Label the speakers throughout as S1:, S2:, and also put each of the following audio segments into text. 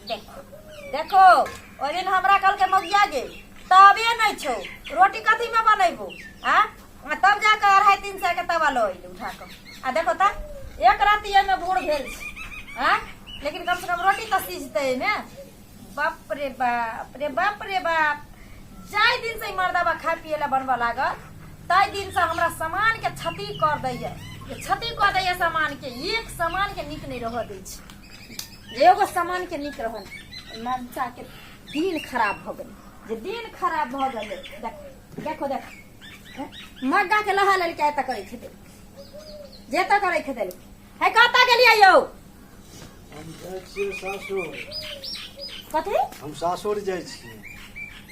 S1: देखो देखो, ओहि दिन हमरा कहलकै मौगिया गे तबे नहि छौ, रोटी कथी में बनेबो? आ आ तब जाके 250-300 के तवा लऽ अयली उठा कऽ। आ देखो तऽ एक राति एहिमे भूर भेल छै। आ लेकिन कम से कम रोटी तऽ सिझतै एहिमे। बाप रे बाप रे बाप रे बाप, जाहि दिन से ई मर्दबा खाय पिए ला बनबऽ लागल ताहि दिन से हमरा सामान के क्षति कर दैया, जे क्षति कर दैया सामान के। एक सामान के नीक नहि रहऽ दै छै, जे एगो सामान के नीक रहल। मनसा के दिन खराब भऽ गेलै, जे दिन खराब भऽ गेलै। देखो देखो देखो, मग्गा के लहा लेलकै, एतऽ करै खेतै, जे तऽ करै खेतै है। कतऽ गेलियै यौ?
S2: हम जाइ छियै सासुर।
S1: कथी?
S2: हम सासुर जाइ छियै।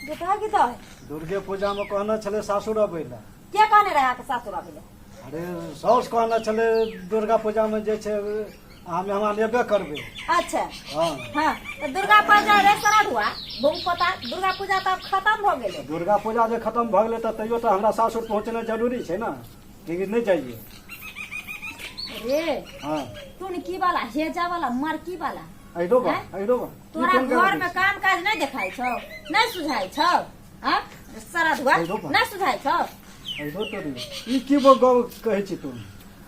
S1: बेटा की तऽ
S2: दुर्गे पूजामे कहने छलै सासुर अबै लए।
S1: के कहने रहै अहाँके सासुर अबै लए?
S2: अरे साउस कहने छलै दुर्गा पूजामे जे छै अहाँ मेहमान एबे करबै।
S1: अच्छा।
S2: हँ।
S1: हँ तऽ दुर्गा पूजा रे सरधुआ बहु पता, दुर्गा पूजा तऽ आब खतम भऽ गेलै।
S2: दुर्गा पूजा जे खतम भऽ गेलै तऽ तैयो तऽ हमरा सासुर पहुँचनाइ जरूरी छै ने, कि नहि जाइए?
S1: रे।
S2: हँ।
S1: टुनकी वाला, हेजा वाला, मरकी वाला।
S2: अहिरो बा।
S1: हैं?
S2: अहिरो बा, ई
S1: तोरा
S2: कोन
S1: घर में
S2: गलती छै?
S1: काम काज नहीं देखाई छौ, नहीं सुझाई छौ? हाँ सरधुआ।
S2: अहिरो बा।
S1: नहीं सुझाई छौ?
S2: अहिरो तोरी, ई की गप कहै छी तू?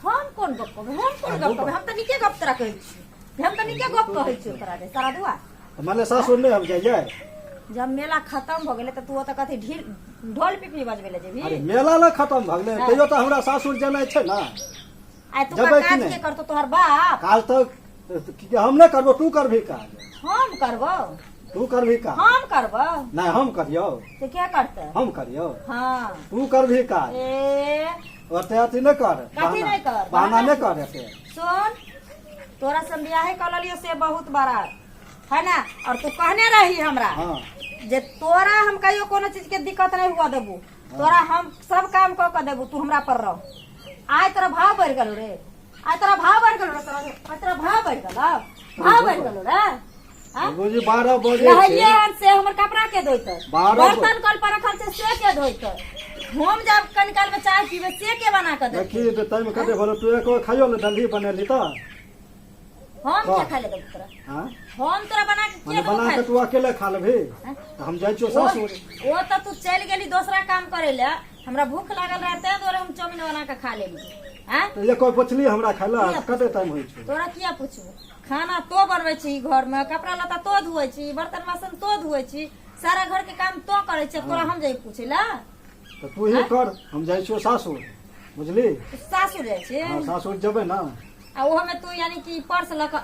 S1: हम कोन गप कहबै? हम कोन
S2: अहिरो
S1: गप कहबै?
S2: बा।
S1: हम तऽ नीके गप तोरा कहै छी, हम तऽ नीके गप कहै छी तोरा रे सरधुआ।
S2: तऽ माने सासुर नहि हम जाइए?
S1: जब मेला खत्म भऽ गेलै तऽ तू ओतऽ कथी ढील ढोल पिपही बजबै लए जेबही?
S2: अरे मेला ने खत्म भऽ गेलै।
S1: हँ।
S2: तैयो तऽ हमरा सासुर जेनाइ छै ने।
S1: आइ तू
S2: जेबै कि
S1: काज
S2: नहि?
S1: के करतो? तोहर बाप?
S2: काज तऽ कि हम नहि करबो, तू करबही काज।
S1: हम करबो?
S2: तू करबही काज।
S1: हम करबो?
S2: नहि, हम करियौ।
S1: से के करतै?
S2: हम करियौ।
S1: हाँ।
S2: तू करबही काज।
S1: ए
S2: ओते अथी नहि कर।
S1: कथी
S2: बहाना।
S1: नहि कर?
S2: बहाना
S1: बहाना
S2: नहि कर एते।
S1: सुन, तोरा से हम बियाहे कऽ लेलियो से बहुत बड़ा है ना, और तू कहने रही हमरा
S2: हाँ
S1: जे तोरा हम कहियो कोनो चीज के दिक्कत नहीं हुआ देबू, तोरा हम सब काम कऽ के देबू, तू हमरा पर रह। आइ तोरा भाव बढ़ि गेलो रे, आइ तोरा भाव बढ़ि गेलो रे, तोरा आइ तोरा भाव बढ़ि गेलो, भाव बढ़ि गेलो रे। हाँ?
S2: बाबूजी 12 बजे
S1: नहैये
S2: छै।
S1: हन से हमर कपड़ा के धोइते?
S2: 12
S1: बर्तन कल पर रखल छै से के धोइते? हम जब कनी काल में चाय पीबै से के बना के देतै?
S2: देखी तऽ ताहिमे कते भेलो, तू एको खाइयो ले दही बनेली तऽ।
S1: हम
S2: वाह।
S1: के खाइ ले देबौ तोरा?
S2: हाँ?
S1: हम तोरा बना के
S2: मने
S1: के देबौ
S2: बना
S1: खाइ
S2: के तू अकेले खा लेबही?
S1: हाँ?
S2: तऽ हम जाइ छियौ सासुर।
S1: ओ तऽ तू चलि गेली दोसरा काम करे ले, हमरा भूख लागल रहे ताहि दुआरे हम चाउमीन बना के खा लेली। आँय?
S2: तऽ एको पुछली हमरा खाइ लए?
S1: किया?
S2: कते टाइम होइ छै?
S1: तोरा किया पुछबो? खाना तो बनबै छी घर में, कपड़ा लत्ता तो धोइ छी, बर्तन बासन तो धोइ छी, सारा घर के काम तो करै छी, तोरा हम जाइ पूछे ला?
S2: तऽ तू ही कर, हम जाइ छियौ सासुर, बुझली?
S1: सासुर जाइ छी?
S2: हँ, सासुर जेबै ने।
S1: आ ओहो में तू यानी कि पर्स लऽ कऽ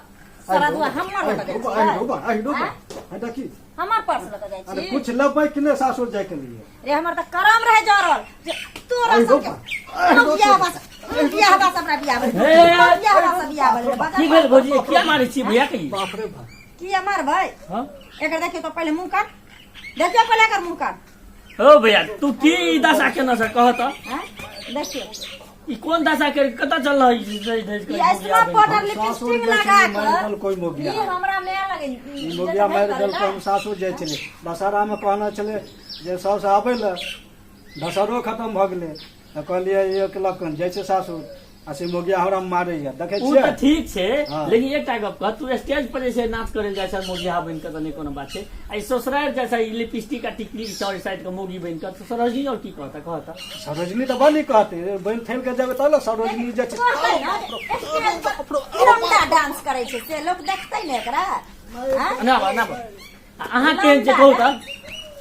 S1: सारा दुआ हमर लऽ कऽ जाइ छी?
S2: आहि बा, आहि बा।
S1: आँय?
S2: है देखी।
S1: हमर पर्स लऽ कऽ जाइ
S2: अरे
S1: छी?
S2: कुछ लेबै कि नहि सासुर जाय के लिए?
S1: रे हमर तऽ करम रहे जरल जे तोरा
S2: आहि
S1: सबके
S2: बा, आहि बा।
S1: बियाह बस, बियाह बस, हमरा बियाह भेल,
S3: हे।
S1: बियाह बस, बियाह भेल।
S3: की भेल भौजी, किया मारै छी भैया के?
S2: बाप रे बाप।
S1: किया मारबै?
S3: हाँ?
S1: एकर देखियौ तऽ पहिले मुँह कान देखियौ, पहिले एकर मुँह कान।
S3: हो भैया, तू की ई दशा केना छै कह तऽ?
S1: आँय? देखियौ।
S3: ई कोन दशा कर, कतऽ चल रहल ई सज धज के?
S1: ई ऐसना पाउडर
S2: सासुर
S1: लिपस्टिक
S2: जाइ
S1: लगा
S2: छलियै, मारि
S1: कऽ
S2: देल कोइ मोगिया।
S1: ई हमरा माय लगे
S2: ई मोगिया मारि देलकै। हम सासुर जाइ छलियै, दशहरामे कहने छलै जे साउस आबै लए, दशहरो खतम भऽ गेलै तऽ कहलियै एक लग जाइ छै सासुर, आ से मोगिया हमरा मारैया, देखै
S3: उ तऽ
S2: छियै।
S3: ठीक छै।
S2: हाँ।
S3: लेकिन एकटा गप कह, तू स्टेज पर जे छै नाच करे जाइ छै मोगिया बनि कऽ तऽ नहि कोनो बात छै, आ ई ससुरारि जाइ छै ई लिपस्टिक आ टिकली चाउर साइड के मोगी बनि कऽ तऽ सरोजनी और की कहता, कहता?
S2: सरोजनी तऽ बड़ नीक कहतै, बनि ठैल के जेबै तब ने सरोजनी जे छै।
S1: लौंडा डांस करै छै से लोक देखतै ने एकरा? आँय?
S3: ना बा, ना बा। आ अहाँ केहन छै कहू तऽ?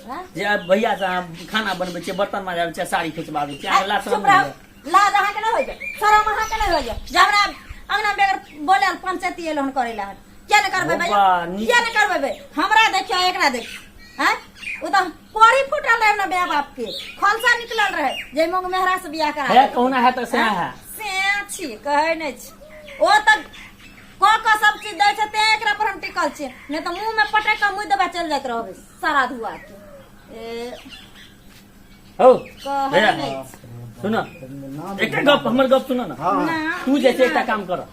S1: आँय?
S3: जे आब भैया से अहाँ खाना बनबै छियै, बर्तन माजबै छियै, साड़ी खिचबाबै छियै, अहाँके लाज
S1: चुप
S3: शरम
S1: रहू।
S3: नहि होइए?
S1: लाज अहाँके नहि होइए? शरम अहाँके नहि होइए जे हमरा अंगना बेगर बोले पंचायती एलो हन करै ला? किया नहि करबै?
S3: बा, नीक।
S1: किया नहि करबै? हमरा देखियौ, एकरा देखियौ। आँय, ओ तऽ कोरी फूटल रहे अपना माय बाप के, खलसा निकलल रहे जे मोंग मेहरा से बियाह करा
S3: है
S1: देलकै।
S3: कहुना है तऽ सएह है।
S1: से छी कहै नहि छी, ओ तऽ कऽ कऽ सब चीज दै छै तें एकरा पर हम टिकल छी, नहि तऽ मुँह में पटक कऽ मुँह देबा चलि जाइत रहबै सारा धुआ के। ए
S3: हौ
S1: कहै
S3: भैया
S1: नहि छी।
S3: सुन, एकटा गप, हमर गप सुन ने।
S2: हँ।
S1: ना,
S3: तू जे छै
S1: ना।
S3: एकटा काम कर,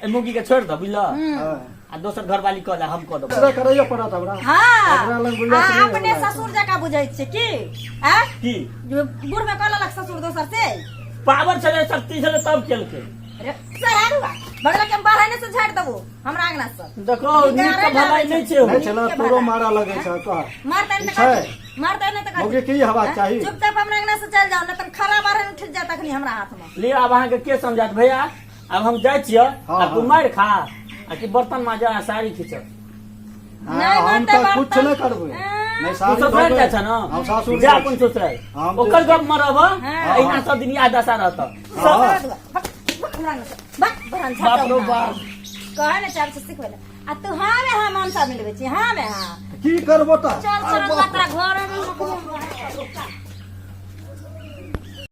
S3: ए मुगी के छोड़ि दह, बुझल?
S2: हँ।
S3: आ दोसर घरवाली कऽ ले, हम कऽ देबौ।
S2: दूसरा करैए पड़त हमरा।
S1: हाँ
S2: एकरा लग गुंजाइश
S1: आ
S2: नहि
S1: अपने
S2: होला।
S1: ससुर जकाँ बुझै छै की? आँय?
S3: की?
S1: जो बूढ़ में कऽ लेलक ससुर दोसर से।
S3: पावर छलै, शक्ति छलै, तब केलकै।
S1: रे सरारुआ बगल के हम बाहर से झाड़ देबो हमरा अंगना से।
S3: देखो, नीक के भलाई नहि छै।
S2: नहि छै ने, तोरो मारऽ लगै छै कह।
S1: मारते नहि
S2: छै।
S1: तऽ मारते नहि तऽ
S2: मौगी की हवा चाही?
S1: चुपचाप हमरा अंगना से चल जाओ, नहि तऽ खरा बाहर उठ जात अखनी हमरा हाथ में।
S3: लिअ, आब अहाँके के समझात भैया? आब हम जाइ छियै।
S2: हाँ,
S3: आ तू
S2: हाँ।
S3: मारि खा आ कि बर्तन माजा आ साड़ी खींच।
S2: हाँ,
S1: नहि
S2: हम
S1: मानतै
S2: तऽ कुछ
S1: बर्तन।
S2: नहि करबै।
S1: हाँ।
S2: नहि
S3: तू
S2: साड़ी
S3: ससुराल
S2: धोबै,
S3: जाइ छ न?
S2: हम सासुर
S3: जा
S2: जाइ
S3: अपन
S2: छी।
S3: ससुराल।
S2: हम
S3: ओकर
S2: जे-
S3: गप मरब।
S1: हाँ।
S3: एहिना सब दिन याद दशा रहत।
S2: हाँ।
S1: हमरा अंगना से भाग, बहन झाड़
S3: बाप
S1: दो
S3: रो
S1: हमरा।
S3: बाप।
S1: कहै ने चाहै छी सिखबै लए आ तू हाँ में हाँ मानसा मिलबै छी, हाँ में हाँ।
S2: की करबो तऽ?
S1: चल चल, तोरा घर में।